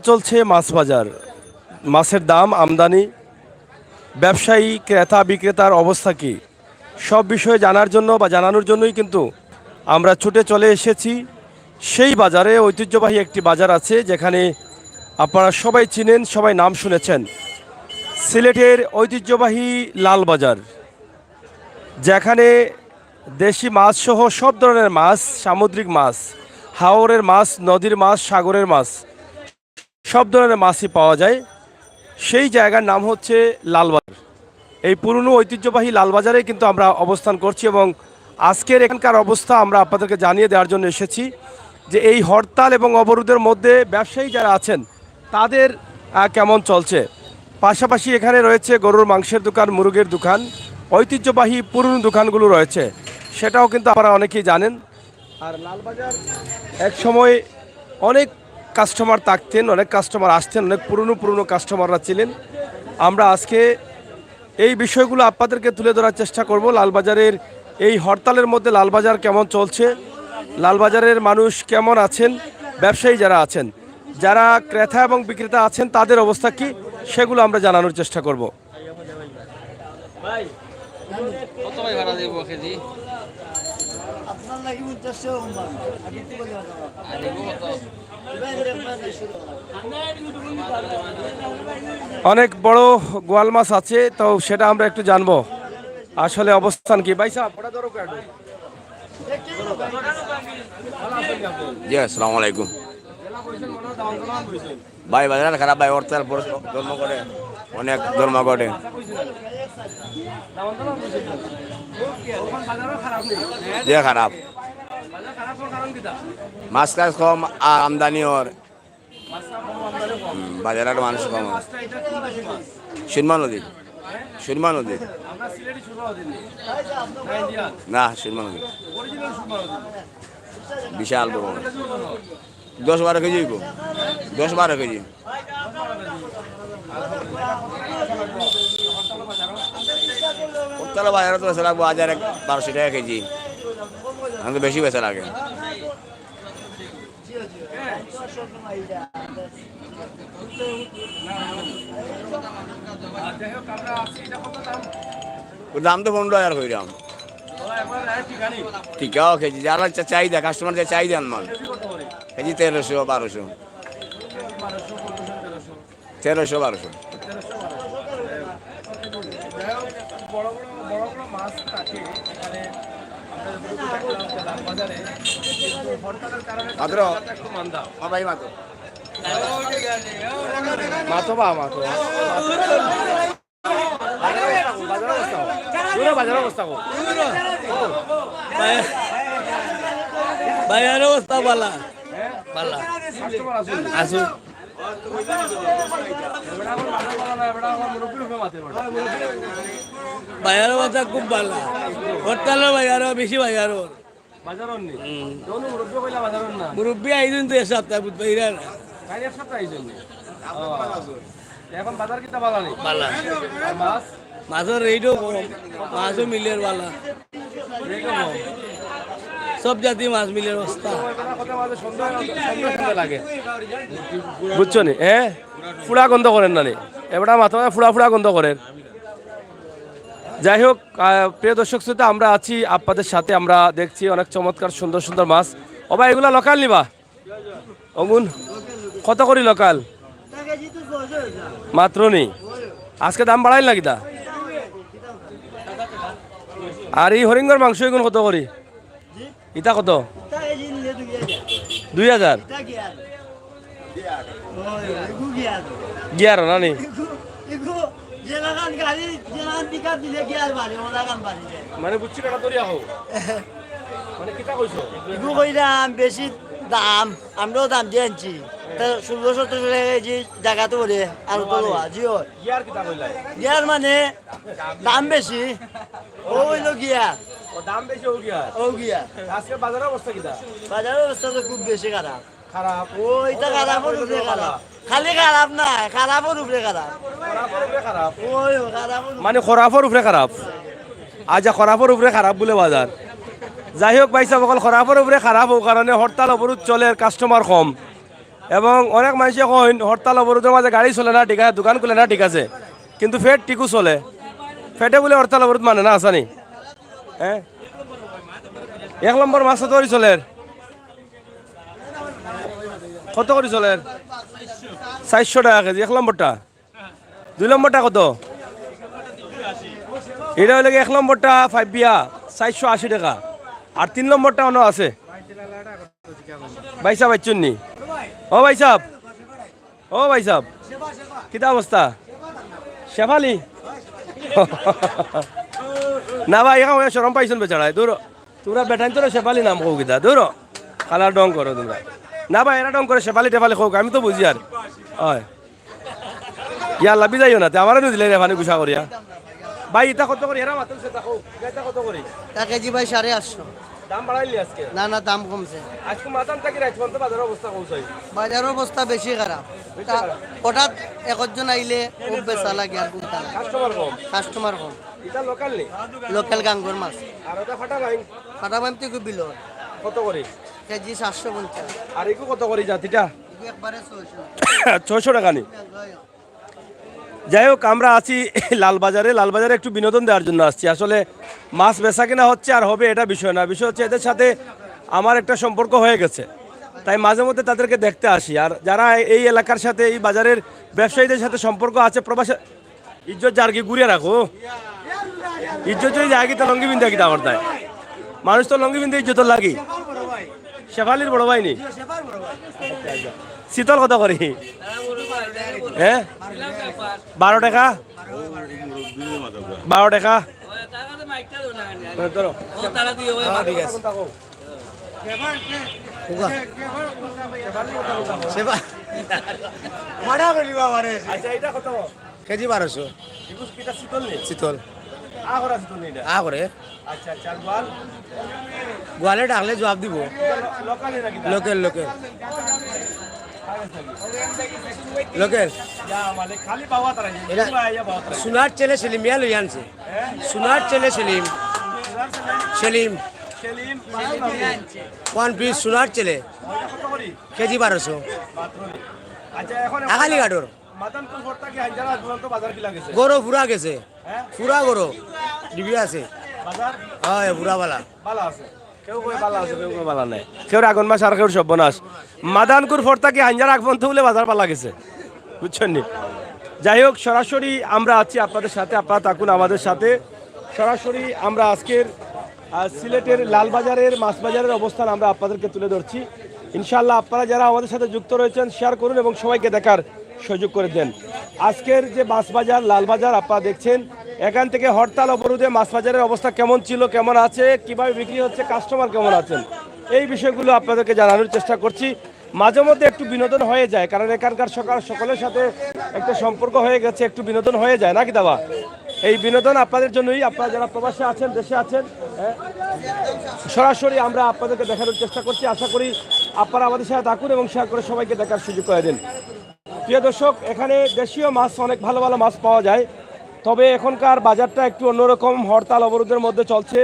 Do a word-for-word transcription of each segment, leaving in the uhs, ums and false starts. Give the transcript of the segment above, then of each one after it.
চলছে মাছ বাজার, মাছের দাম, আমদানি, ব্যবসায়ী, ক্রেতা, বিক্রেতার অবস্থা কি, সব বিষয়ে জানার জন্য বা জানানোর জন্যই কিন্তু আমরা ছুটে চলে এসেছি সেই বাজারে। ঐতিহ্যবাহী একটি বাজার আছে, যেখানে আপনারা সবাই চিনেন, সবাই নাম শুনেছেন, সিলেটের ঐতিহ্যবাহী লালবাজার, যেখানে দেশি মাছ সহ সব ধরনের মাছ, সামুদ্রিক মাছ, হাওরের মাছ, নদীর মাছ, সাগরের মাছ, সব ধরনের মাছই পাওয়া যায়। সেই জায়গার নাম হচ্ছে লালবাজার। এই পুরনো ঐতিহ্যবাহী লালবাজারে কিন্তু আমরা অবস্থান করছি এবং আজকের এখানকার অবস্থা আমরা আপনাদেরকে জানিয়ে দেওয়ার জন্য এসেছি যে এই হরতাল এবং অবরোধের মধ্যে ব্যবসায়ী যারা আছেন, তাদের আহ, কেমন চলছে। পাশাপাশি এখানে রয়েছে গরুর মাংসের দোকান, মুরগির দোকান, ঐতিহ্যবাহী পুরনো দোকানগুলো রয়েছে, সেটাও কিন্তু আপনারা অনেকেই জানেন। আর লালবাজার এক সময় অনেক কাস্টমার থাকতেন, অনেক কাস্টমার আসতেন, অনেক পুরনো পুরনো কাস্টমাররা ছিলেন। আমরা আজকে এই বিষয়গুলো আপনাদেরকে তুলে ধরার চেষ্টা করব। লালবাজারের এই হরতালের মধ্যে লালবাজার কেমন চলছে, লালবাজারের মানুষ কেমন আছেন, ব্যবসায়ী যারা আছেন, যারা ক্রেতা এবং বিক্রেতা আছেন, তাদের অবস্থা কি, সেগুলো আমরা জানানোর চেষ্টা করব। কত ভাই ভাড়া দিব কেজি? আপনার লাগি পঞ্চাশ টাকা কম পাবেন। আর দিব কত? অনেক বড় গোয়াল মাছ আছে, তো সেটা আমরা একটু জানবো আসলে অবস্থান কি। ভাই সাহেব, ওটা ধরো একটু। জি, আসসালামু আলাইকুম। ভাই, বাজার খারাপ ভাই, হরতাল পরে ধর্মঘটে, অনেক ধর্মঘটে। যে খারাপ, মাছ কাছ কম আর আমদানি অর। হুম, বাজার আর মানুষ কম। সুরমা নদী, সুরমা নদী। না, সুরমা নদী। বিশাল বড় মাছ। দশ বারো কেজি অইব, দশ বারো কেজি। উত্তর বাজারে তো বেচা লাগবো হাজার এক বারোশো টাকা কেজি। আমি তো বেশি বেচা লাগে। ওর দাম তো পনেরো হাজার কইরাম। ঠিকাও কেজি, যারা চা-, চাহিদা, কাস্টমার যে চাহিদা আনমান। কেজি তেরোশো, বারোশো। তেরোশো, বারোশো। বড় বড়, বড় বড় মাছ থাকে এখানে, আমরা যতটুকু দেখলাম যে লালবাজারে, কিন্তু হরতালের কারণে মাত্র? বাজারটা একটু মান্দা। হ্যাঁ ভাই, মাত্র। মাত্র বা, মাত্র। বাজার অবস্থা কো? বাজার অবস্থা কো? বাজার অবস্থা বালা। বালা। আসুন। বাজার অবস্থা খুব বালা। হরতালর বাজার, বেশি বাজার অর। বাজার অর নি? হুম। মুরব্বি আইছইন তো এক সপ্তাহ, বুধবার এরা না। এক সপ্তাহ আইছইন নি? ও। এখন বাজার কিতা বালা নি? বালা। আর মাছ? মাছর রেটও কম, মাছও মিলের বালা। রেটও কম। সব জাতি মাছ মিলের অবস্থা। এবার কথা মাঝে সন্দেহ, সন্দেহ সন্দেহ লাগে। বুঝছো নি? হ্যাঁ? ফুড়া গন্ধ করের না নি? এবার মাথা ফুড়া ফুড়া গন্ধ করের। যাই হোক, আহ, প্রিয় দর্শক শ্রোতা, আমরা আছি আপনাদের সাথে, আমরা দেখছি অনেক চমৎকার সুন্দর সুন্দর মাছ। ও ভাই, এগুলা লোকাল নি বা? অগুন কত করি লোকাল? মাত্র নি? আজকে দাম বাড়াইল না কিতা? আর এই হরিঙ্গর মাংস এগুন কত করি? ইতা কত? দুই হাজার। গিয়ার না নি? মানে বুঝছি, বেটা দরিয়া হোক। মানে কিতা কইছো? ইগু কইলাম বেশি দাম, আমরাও দাম দিয়া আনছি। তা ষোলো সতেরোশো টাকা কেজি জাগাত পড়ে, আর তো লওয়া, জি অয়। গিয়ার কিতা কইলা? গিয়ার মানে দাম বেশি, ও অইলো গিয়ার। ও দাম বেশি, ও গিয়ার। ও গিয়ার। আজকে বাজারর অবস্থা কিতা? বাজারর অবস্থা তো খুব বেশি খারাপ। খারাপ। ও, ইটা খারাপর উপরে খারাপ। খালি খারাপ নায়, খারাপর উপরে খারাপ। খারাপর উপরে খারাপ। ওই, ও খারাপর উপরে। মানে খরাফর উপরে খারাপ। আচ্ছা, খরাফর উপরে খারাপ বুলে বাজার। যাই হোক ভাই সাহেব, অকল খরাফর উপরে খারাপ অউ কারণে হরতাল অবরোধ চলের, কাস্টমার কম। এবং অনেক মানষে কইন হরতাল অবরোধর মাঝে গাড়ি চলে না, ঠিক আছে, দোকান খুলে না, ঠিক আছে, কিন্তু পেট ঠিকউ চলে। পেটে বুলে হরতাল অবরোধ মানে না, আছানি? হ্যাঁ, এক নম্বর মাছ কত করি চলের? কত করি চলের? চাইরশো টেকা কেজি এক নম্বরটা। দুই নম্বরটা কত? ইটা অইলো গি এক নম্বরটা পাইপিয়া, চাইরশো আশি টেকা। আর তিন নম্বরটা অনো আছে। ভাইসাব আইচ্ছইন নি? ও ভাইসাব, ও ভাইসাব, কিতা অবস্থা? শেফালি? না ভাই, ইখান শরম পাইছইন বেচারায়। দূর, তুমরা বেটাইন্তরে শেফালি নাম কও কিতা? দূর, খালা ঢং করো তুমরা। না ভাই, এরা ঢং করে, শেফালি টেফালি কউক, আমি তো বুঝিয়ার। অয়। ইয়া আল্লাহ, বিদায় অইও না, তে আমারে নু দিলাইরে পানি গুসা করিয়া। ভাই, ইতা কত করি? এরা মাতুন সেটা কও। ইতা কত করি? তা কেজি ভাই সাড়ে আটশো। দাম বাড়াইলি আজকে? না, না, দাম কমছে। আজকে মাতান থাকি রাইত পর্যন্ত বাজারর অবস্থা কও চাই। বাজারর অবস্থা বেশি খারাপ। বেশি তা খারাপ। হঠাৎ একজন আইলে খুব বেচা লাগে আর কিনতা লাগে। কাস্টমার কম? কাস্টমার কম। ইটা লোকাল নি? লোকাল গাঙ্গর মাছ। আর ওটা ফাটা বাইন? ফাটা বাইন তো খুব বিলর। কত করি? কেজি সাতশো পঞ্চাশ। আর এগু কত করি জাতিটা? এগু একবারে ছয়শো। ছয়শো টেকা নি? যাই হোক, আমরা আছি লালবাজারে। লালবাজারে একটু বিনোদন দেওয়ার জন্য আসছি। আসলে মাছ বেচা কিনা হচ্ছে আর হবে, এটা বিষয় না। বিষয় হচ্ছে এদের সাথে আমার একটা সম্পর্ক হয়ে গেছে, তাই মাঝে মধ্যে তাদেরকে দেখতে আসি। আর যারা এই এলাকার সাথে, এই বাজারের ব্যবসায়ীদের সাথে সম্পর্ক আছে, প্রবাসী, ইজ্জত যার কি ঘুরিয়া রাখো, ইজ্জত যদি যায় কিতা লঙ্গি বিন্দা কিতা করতায়? মানুষ তো লঙ্গি বিন্দা ইজ্জতর লাগি। শেফালির বড় ভাই নি? শীতল কত করি? হ্যাঁ, বারো টেকা। বারো টেকা। ধরো। হ্যাঁ, ঠিক আছে। উগা। শেফা-, মারা গেলি বাবা রে। আচ্ছা, এটা কত? কেজি বারোশো। ইগুস কিতা শীতল নি? শীতল। আ করা শীতল নি এটা? আ করে। আচ্ছা, আচ্ছা, আর গোয়াল? গোয়ালে ডাকলে জবাব দিব। লো-, লোকাল নি নাকি এটা? Local, local. লোকাল। ইয়া, মানে খালি বাবা তারা নি। এটা ইয়া, ইয়া বাবা তারা নি। সোনার ছেলে সেলিম মিয়া লই আনছে। হ্যাঁ? সোনার ছেলে সেলিম। সোনার ছেলে সেলিম। সেলিম, পাঁচ নম্বর। ওয়ান পিস সোনার ছেলে। ওইটা কত করি? কেজি বারোশো। বারোশো। আচ্ছা, এখন আগালি ঘাটর। মাদানপুর ফোর্ট থাকি হাইঞ্জার আগ পর্যন্ত বাজার কিলা গেছে? গরো পুরা গেছে। হ্যাঁ? পুরা গরো। ডিবি আছে। বাজার? হয়, পুরা বালা। বালা আছে। কেউ কয় বালা আছে, কেউ কয় বালা নাই। কেউর আগুন মাছ আর কেউর সর্বনাশ। মাদানকুর ফোর্ট থাকি হাইঞ্জার আগ পর্যন্ত বুলে বাজার বালা গেছে। বুঝছইন নি? যাই হোক, সরাসরি আমরা আছি আপনাদের সাথে, আপনারা থাকুন আমাদের সাথে। সরাসরি আমরা আজকের, আহ, সিলেটের লালবাজারের মাছ বাজারের অবস্থান আমরা আপনাদেরকে তুলে ধরছি। ইনশাআল্লাহ, আপনারা যারা আমাদের সাথে যুক্ত রয়েছেন, শেয়ার করুন এবং সবাইকে দেখার সুযোগ করে দেন। আজকের যে মাছ বাজার, লালবাজার আপনারা দেখছেন, এখান থেকে হরতাল অবরোধে মাছ বাজারের অবস্থা কেমন ছিল, কেমন আছে, কিভাবে বিক্রি হচ্ছে, কাস্টমার কেমন আছেন, এই বিষয়গুলো আপনাদেরকে জানানোর চেষ্টা করছি। মাঝে মধ্যে একটু বিনোদন হয়ে যায়, কারণ এখানকার সকাল সকলের সাথে একটা সম্পর্ক হয়ে গেছে, একটু বিনোদন হয়ে যায় নাকি দাবা? এই বিনোদন আপনাদের জন্যই, আপনারা যারা প্রবাসে আছেন, দেশে আছেন, হ্যাঁ, সরাসরি আমরা আপনাদেরকে দেখানোর চেষ্টা করছি। আশা করি আপনারা আমাদের সাথে থাকুন এবং শেয়ার করে সবাইকে দেখার সুযোগ করে দিন। প্রিয় দর্শক, এখানে দেশীয় মাছ, অনেক ভালো ভালো মাছ পাওয়া যায়, তবে এখনকার বাজারটা একটু অন্যরকম, হরতাল অবরোধের মধ্যে চলছে।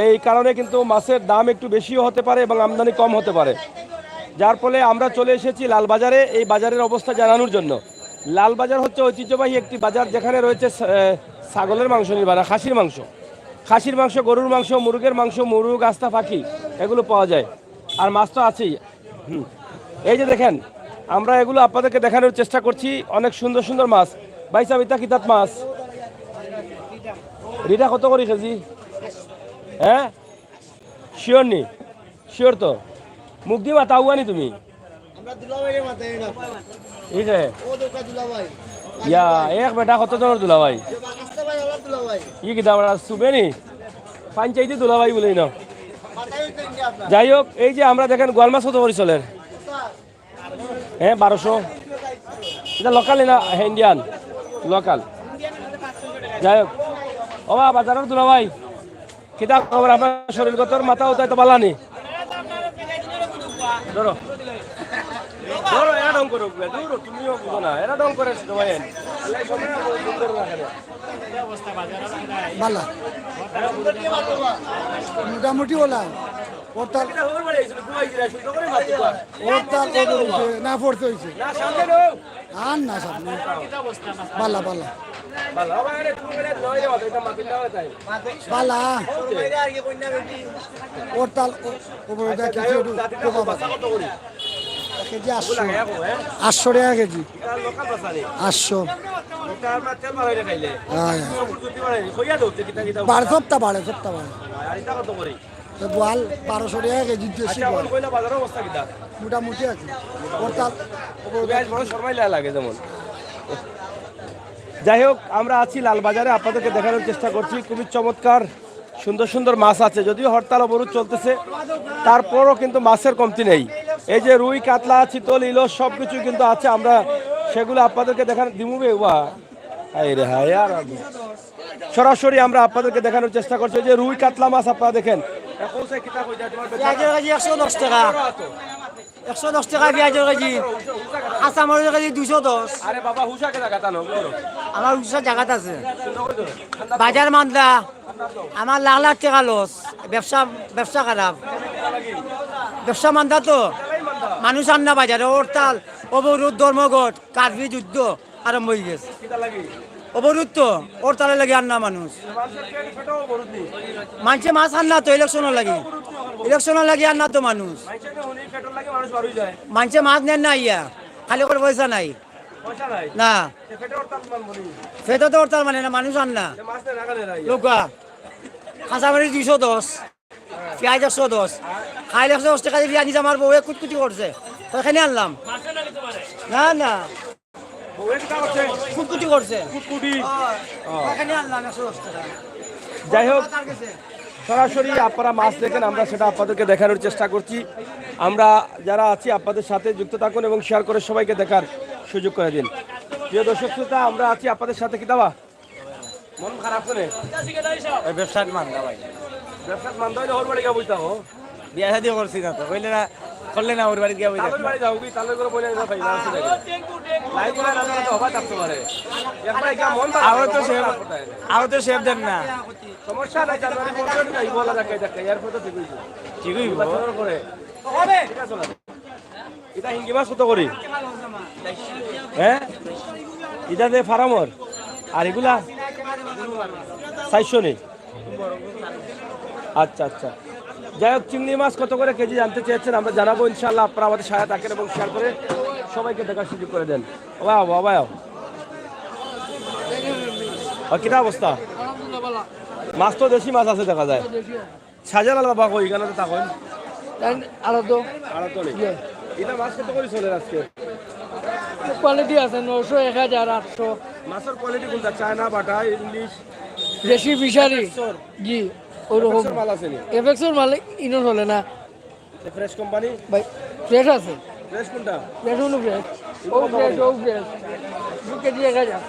এই কারণে কিন্তু মাছের দাম একটু বেশিও হতে পারে এবং আমদানি কম হতে পারে, যার ফলে আমরা চলে এসেছি লালবাজারে এই বাজারের অবস্থা জানানোর জন্য। লালবাজার হচ্ছে ঐতিহ্যবাহী একটি বাজার, যেখানে রয়েছে ছা-, আহ, ছাগলের মাংস নির্মাণ, খাসির মাংস, খাসির মাংস, গরুর মাংস, মুরগের মাংস, মুরগ, আস্তা পাখি, এগুলো পাওয়া যায়। আর মাছ তো আছেই। হুম। এই যে দেখেন, আমরা এগুলো আপনাদেরকে দেখানোর চেষ্টা করছি, অনেক সুন্দর সুন্দর মাছ। ভাই সাহেব, ইটা কিতাত মাছ? ইটা কত করি কেজি? হ্যাঁ, শিওর নি? শিওর তো? মুখ দি মাতাও আনি তুমি। আমরা দুলাভাইরে মাতাই না। এই যে। ও দোকা দুলাভাই। ইয়া, এক বেটা কত জনর দুলাভাই? আস্তা ভাই, আমার দুলাভাই। ই কিতা আমরা সুবে নি? পঞ্চায়েতি দুলাভাই বলেই না। মাতাই হইতে ইন্ডিয়া আপনার। যাই হোক, এই যে আমরা দেখেন গোয়াল মাছ কত করি চলের? হ্যাঁ, বারোশো। ইটা লোকাল না, হ্যাঁ, ইন্ডিয়ান। লোকাল। যাই হোক। ও বা, বাজারর দুলাভাই। কিতা খবর আপনার? শরীর গতর মাথা উঠাই তো বালা নি। ধরো। ধরো, এরা ঢং করো, ধরো, তুমিও বুঝো না। এরা ঢং করে ছোট ভাই। বালা। মোটামুটি ওলা। হরতাল, হরতাল অবরোধে না পড়তে হয়েছে। আর না, সামনে। বালা, বালা। বালা। হরতাল অ-, অবরোধে কিছু একটু প্রভাব আছে। এক কেজি আটশো। আটশো টাকা কেজি। আটশো। হ্যাঁ, হ্যাঁ। বাড়ে, সবটা বাড়ে, সবটা বাড়ে। তো গোয়াল বারোশো টাকা কেজি, দেশি গোয়াল। মোটামুটি আছে। হরতাল অবরোধ। যাই হোক, আমরা আছি লালবাজারে, আপনাদেরকে দেখানোর চেষ্টা করছি। খুবই চমৎকার, সুন্দর সুন্দর মাছ আছে। যদিও হরতাল অবরোধ চলতেছে, তারপরও কিন্তু মাছের কমতি নেই। এই যে রুই, কাতলা, চিতল, ইলিশ সবকিছু কিন্তু আছে। আমরা সেগুলো আপনাদেরকে দেখান দিমু বে, ওয়া। হায় রে হায়, আর আমি সরাসরি আমরা আপনাদেরকে দেখানোর চেষ্টা করছি। এই যে রুই, কাতলা মাছ আপনারা দেখেন। পিঁয়াজের কেজি একশো দশ টাকা। একশো দশ টাকা পিঁয়াজের কেজি। কাঁচা মরিচের কেজি দুইশো দশ। আরে বাবা, হুশা কে জায়গা তানো? আমার হুশা জায়গাত আছে। বাজার মান্দা। আমার লাখ লাখ টাকা লস। ব্যবসা, ব্যবসা খারাপ। ব্যবসা মান্দা তো। মানুষ আর না বাজারে। হরতাল, অবরোধ, ধর্মঘট, কার্ফিউ, যুদ্ধ আরম্ভ হয়ে গেছে। অবরোধ তো, হরতালের লাগি আর না মানুষ। মানষে মাছ আর না তো, ইলেকশনের লাগি। ইলেকশনের লাগি আর না তো মানুষ। মানষে মাছ নেন না ইয়া, খালি করে পয়সা নাই। না। পেটো তো হরতাল মানে না, মানুষ আর না। লোকা। কাঁচা মরিচ দুইশো দশ, পিঁয়াজ একশো দশ। খাইল একশো দশ টাকা দিয়ে পিঁয়াজ নিছে, আমার বউয়ে কুটকুটি করছে। তো এখানে আনলাম। না, না। কুটকুটি করছে। কুটকুটি। এখানে আনলাম একশো দশ টাকা। যাই হোক, সরাসরি আপনারা মাছ দেখেন, আমরা সেটা আপনাদেরকে দেখানোর চেষ্টা করছি। আমরা যারা আছি আপনাদের সাথে যুক্ত থাকুন এবং শেয়ার করে সবাইকে দেখার সুযোগ করে দিন। প্রিয় দর্শক শ্রোতা, আমরা আছি আপনাদের সাথে। কিতাবা, মন খারাপ করে? এই ব্যবসার মান্দা ভাই। ব্যবসার মান্দা হইলে হর বাড়ি গিয়া বইতা হো। বিয়া শাদি করছি না তো, কইলে না, করলে না ওর বাড়ি গিয়া বইতা। তালুর বাড়ি যাও কি? তালুর করে বলে না ভাই, মানছি না। লাইট করে না তো হবা থাকতে পারে। একবার গিয়া মন ভালো আরো তো করে, মন সেব, খারাপ করতে হয় না। আরো তো সেব দেন না। সমস্যা নাই, জানুয়ারি পনেরো তারিখ বলা যাক, এই দেখ, এয়ারপোর্টে ঠিক হইছে। ঠিক হইব। নির্বাচনের পরে। ঠিক আছে না? এটা হিঙ্গি মাছ কত করি? হ্যাঁ, এটা যে ফার্মর, আর এগুলা চারশো নি। আচ্ছা, আচ্ছা। যাই হোক, চিংড়ি মাছ কত করে কেজি জানতে চেয়েছেন, আমরা জানাবো ইনশাআল্লাহ। আপনারা আমাদের সাথে থাকেন এবং শেয়ার করে সবাইকে দেখার সুযোগ করে দেন। বাবা, বাবা। আর কিতা অবস্থা? মাছ তো দেশি মাছ আছে দেখা যায়। শাহজালাল বাবা কই? এখানে তো তা কই? তাই আড়ত। আড়ত নেই। ইয়ে। এটা মাছ কত করে চলে আজকে? কোয়ালিটি আছে, নয়শো, এক হাজার, আটশো। মাছের কোয়ালিটি কোনটা? চায়না, বাটা, ইংলিশ? দেশি ফিশারি। এফএক্সর? জি, ওরকম। এফএক্সর মাল আছে নি? এফএক্সর মাল ইনো চলে না। Fresh company? ভাই, ফ্রেশ আছে। ফ্রেশ কোনটা? ফ্রেশ হলো ফ্রেশ। ও ফ্রেশ, ও ফ্রেশ। দু কেজি এক হাজার।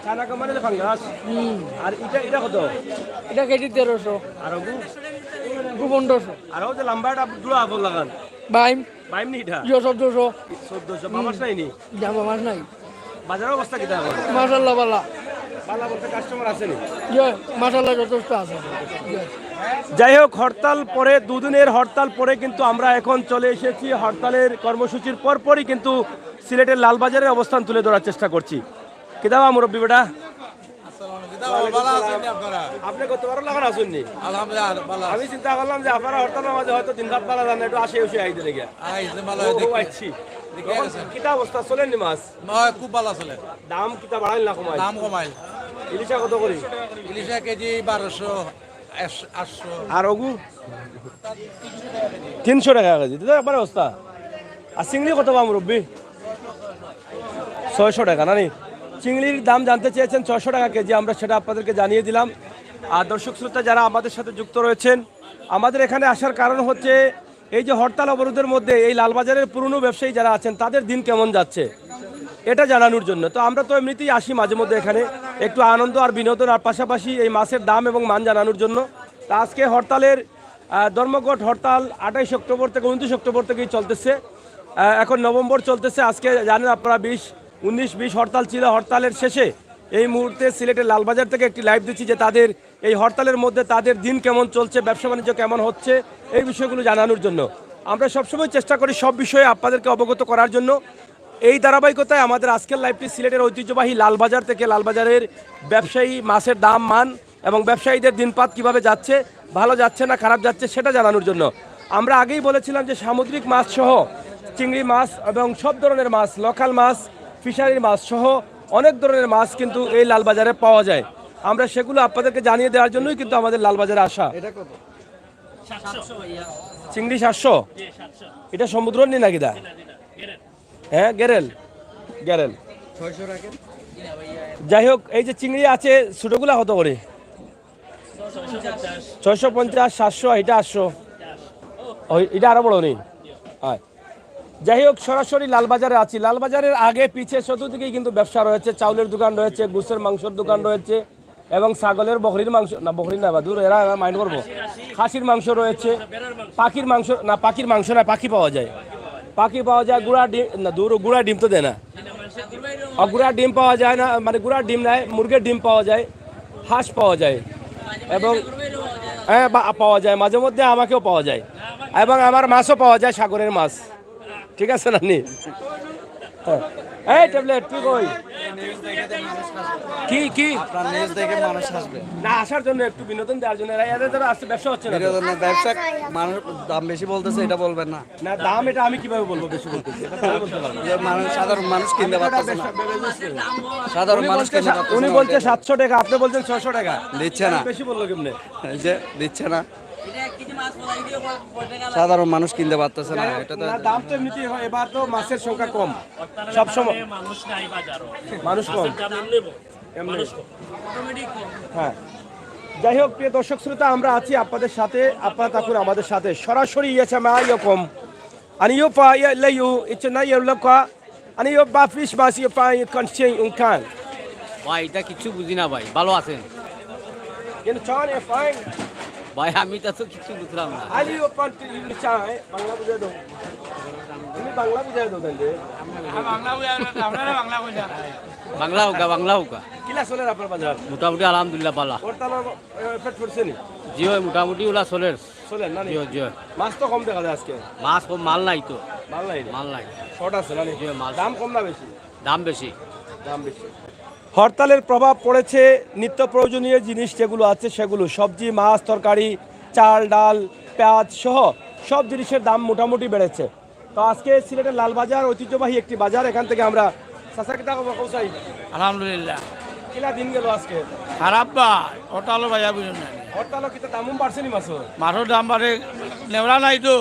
চায়না কোম্পানি তো ফাঙ্গাস। হুম। আর এটা, এটা কত? এটা কেজি তেরোশো। আর ওগু? ওগু পনেরোশো। আর ও যে লম্বা একটা জোড়া আপন লাগান? বাইম। বাইম নি এটা? ইয়ো, চোদ্দোশো। চোদ্দোশো। বাবা নাই নি? যা বাবা নাই। বাজারের অবস্থা কিতা এখন? মাশাআল্লাহ, বালা। বালা বলতে কাস্টমার আছে নি? ইয়ে, মাশাআল্লাহ, যথেষ্ট আছে। ইয়ে। যাই হোক, হরতাল পরে, দুদিনের হরতাল পরে কিন্তু আমরা এখন চলে এসেছি হরতালের কর্মসূচির পরপরই কিন্তু সিলেটের লালবাজারের অবস্থান তুলে ধরার চেষ্টা করছি। কিতাবা মুরব্বী বেটা? আসসালামু আলাইকুম। ভালো আছেন নি আপনারা? আপনি কত বড় লাগান আছেন নি? আলহামদুলিল্লাহ, ভালো আছি। আমি চিন্তা করলাম যে আপনারা হরতালের মাঝে হয়তো দিন রাত ভালা জানে, একটু আসে উসে আইতে লেগে। আইছে ভালো ও, দেখে। আইছি। দেখে তখন গেছেন। কিতা অবস্থা, চলেন নি মাছ? না, খুব ভালো চলে। দাম কিতা বাড়াইল না কমাইল? দাম কমাইল। ইলিশা কত করি? ইলিশা কেজি বারোশো, আটশো। আর ওগু? তিনশো টাকা কেজি। তো একবারে অবস্থা। আর চিংড়ি কত পাম, মুরব্বি? ছয়শো টাকা, না নি? চিংড়ির দাম জানতে চেয়েছেন, ছয়শো টাকা কেজি, আমরা সেটা আপনাদেরকে জানিয়ে দিলাম। আর দর্শক শ্রোতা যারা আমাদের সাথে যুক্ত রয়েছেন, আমাদের এখানে আসার কারণ হচ্ছে এই যে হরতাল অবরোধের মধ্যে এই লালবাজারের পুরনো ব্যবসায়ী যারা আছেন, তাদের দিন কেমন যাচ্ছে, এটা জানানোর জন্য। তো আমরা তো এমনিতেই আসি মাঝে মধ্যে এখানে, একটু আনন্দ আর বিনোদন, আর পাশাপাশি এই মাছের দাম এবং মান জানানোর জন্য। তা আজকে হরতালের, আহ, ধর্মঘট হরতাল আঠাইশ অক্টোবর থেকে ঊনত্রিশ অক্টোবর থেকেই চলতেছে। আহ, এখন নভেম্বর চলতেছে। আজকে জানেন আপনারা, বিশ, উনিশ বিশ হরতাল ছিল। হরতালের শেষে এই মুহূর্তে সিলেটের লালবাজার থেকে একটি লাইভ দিচ্ছি যে তাদের এই হরতালের মধ্যে তাদের দিন কেমন চলছে, ব্যবসা বাণিজ্য কেমন হচ্ছে, এই বিষয়গুলো জানানোর জন্য। আমরা সবসময় চেষ্টা করি সব বিষয়ে আপনাদেরকে অবগত করার জন্য। এই ধারাবাহিকতায় আমাদের আজকের লাইভটি সিলেটের ঐতিহ্যবাহী লালবাজার থেকে, লালবাজারের ব্যবসায়ী, মাছের দাম, মান এবং ব্যবসায়ীদের দিনপাত কিভাবে যাচ্ছে, ভালো যাচ্ছে না খারাপ যাচ্ছে, সেটা জানানোর জন্য। আমরা আগেই বলেছিলাম যে সামুদ্রিক মাছ সহ, চিংড়ি মাছ এবং সব ধরনের মাছ, লোকাল মাছ, ফিশারির মাছ সহ অনেক ধরনের মাছ কিন্তু এই লালবাজারে পাওয়া যায়। আমরা সেগুলো আপনাদেরকে জানিয়ে দেওয়ার জন্যই কিন্তু আমাদের লালবাজারে আসা। এটা কত? চিংড়ি সাতশো? এটা সমুদ্র নি নাকি দা? হ্যাঁ, গেরেল, গেরেল। ছয়শো রাখেন। যাই হোক, এই যে চিংড়ি আছে, ছোটগুলা কত করে? ছয়শো পঞ্চাশ, সাতশো, এটা আটশো। ওই, এটা আরো বড় নেই। হয়। যাই হোক, সরাসরি লালবাজারে আছি। লালবাজারের আগে পিছে চতুর্দিকেই কিন্তু ব্যবসা রয়েছে, চাউলের দোকান রয়েছে, গোসের মাংসের দোকান রয়েছে এবং ছাগলের, বকরির মাংস, না, বকরি না, বা দূর, এরা মাইন্ড করবো। খাসির মাংস রয়েছে, পাখির মাংস, না, পাখির মাংস না, পাখি পাওয়া যায়। পাখি পাওয়া যায়, গুড়া ডিম, না, দূর, গুড়া ডিম তো দেয় না। আর গুড়া ডিম পাওয়া যায় না, মানে, গুড়া ডিম নাই, মুরগির ডিম পাওয়া যায়, হাঁস পাওয়া যায় এবং, হ্যাঁ, বা-, পাওয়া যায়, মাঝে মধ্যে আমাকেও পাওয়া যায় এবং আমার মাছও পাওয়া যায়, সাগরের মাছ। ঠিক আছে না নি? হ্যাঁ। এই ট্যাবলেট, তুই কই? কি, কি? আপনার নিউজ দেখে মানুষ আসবে। না, আসার জন্য, একটু বিনোদন দেওয়ার জন্য। এরা, এদের দ্বারা আসতে ব্যবসা হচ্ছে না তো। বিনোদনের ব্যবসা, মানুষ দাম বেশি বলতেছে, এটা বলবেন না। না, দাম এটা আমি কিভাবে বলবো বেশি বলতেছে? এটা তো আমি বলতে পারবো না। যে মানুষ, সাধারণ মানুষ কিনতে পারতেছে না। সাধারণ উনি মানুষ বলছে কিনতে সা-, পারতেছে উনি না, বলছে ওটাই। সাতশো টাকা, আপনি বলছেন ছয়শো টাকা। দিচ্ছে না। বেশি বললো কেমনে? এই যে দিচ্ছে না। সাধারণ মানুষ কিনতে পারতেছে না, এটা তো না, দাম তো এমনিতেই হয়, এবার তো মাছের সংখ্যা কম। সব সময় মানুষ নাই বাজারও। মানুষ কম। মাছের দাম এমনি কম। এমনি। মানুষ কম। হ্যাঁ। যাই হোক, প্রিয় দর্শক শ্রোতা, আমরা আছি আপনাদের সাথে, আপনারা থাকুন আমাদের সাথে। সরাসরি ইয়েছে মা ইয়কম। Ani yo pa ya le yo, it's na yo lo ka. Ani yo ba fish mas yo pa yo kan chen un kan. ভাই, এটা কিচ্ছু বুঝি না ভাই, ভালো আছেন? Yan chan e fine. ভাই, আমি তো তো কিচ্ছু বুঝলাম না। Ani yo pan ti yo chan e, Bangla বুঝাই দাও। তুমি বাংলা বুঝাই দাও তাহলে। বাংলা বুঝাই দাও, আপনারা বাংলা বুঝান। বাংলা হোক, বাংলা হোক। কিলা চলের আপনার বাজার? মোটামুটি আলহামদুলিল্লাহ ভালা। হরতালর, এ, পেট ভরছে নি? জি অয়, মোটামুটি ওলা চলের। চলের না নি? জি অয়, জি অয়। মাছ তো কম দেখা যায় আজকে। মাছ কম, মাল নাই তো। মাল নাই নি? মাল নাই। শর্ট আছে না নি? জি অয়, মাল দাম কম না বেশি? দাম বেশি। দাম বেশি। হরতালের প্রভাব পড়েছে নিত্য প্রয়োজনীয় জিনিস যেগুলো আছে সেগুলো, সবজি, মাছ, তরকারি, চাল, ডাল, পেঁয়াজ সহ সব জিনিসের দাম মোটামুটি বেড়েছে। তো আজকে সিলেটের লালবাজার ঐতিহ্যবাহী একটি বাজার, এখান থেকে আমরা চাচা কিতা খবর কও চাই? আলহামদুলিল্লাহ। কিলা দিন গেল আজকে? খারাপ ভাই, হরতালর বাজার বুঝুন না। হরতালর কিতা দাম বাড়ছে নি মাছর? মাছর দাম বাড়ে, নেওরা নাই তো।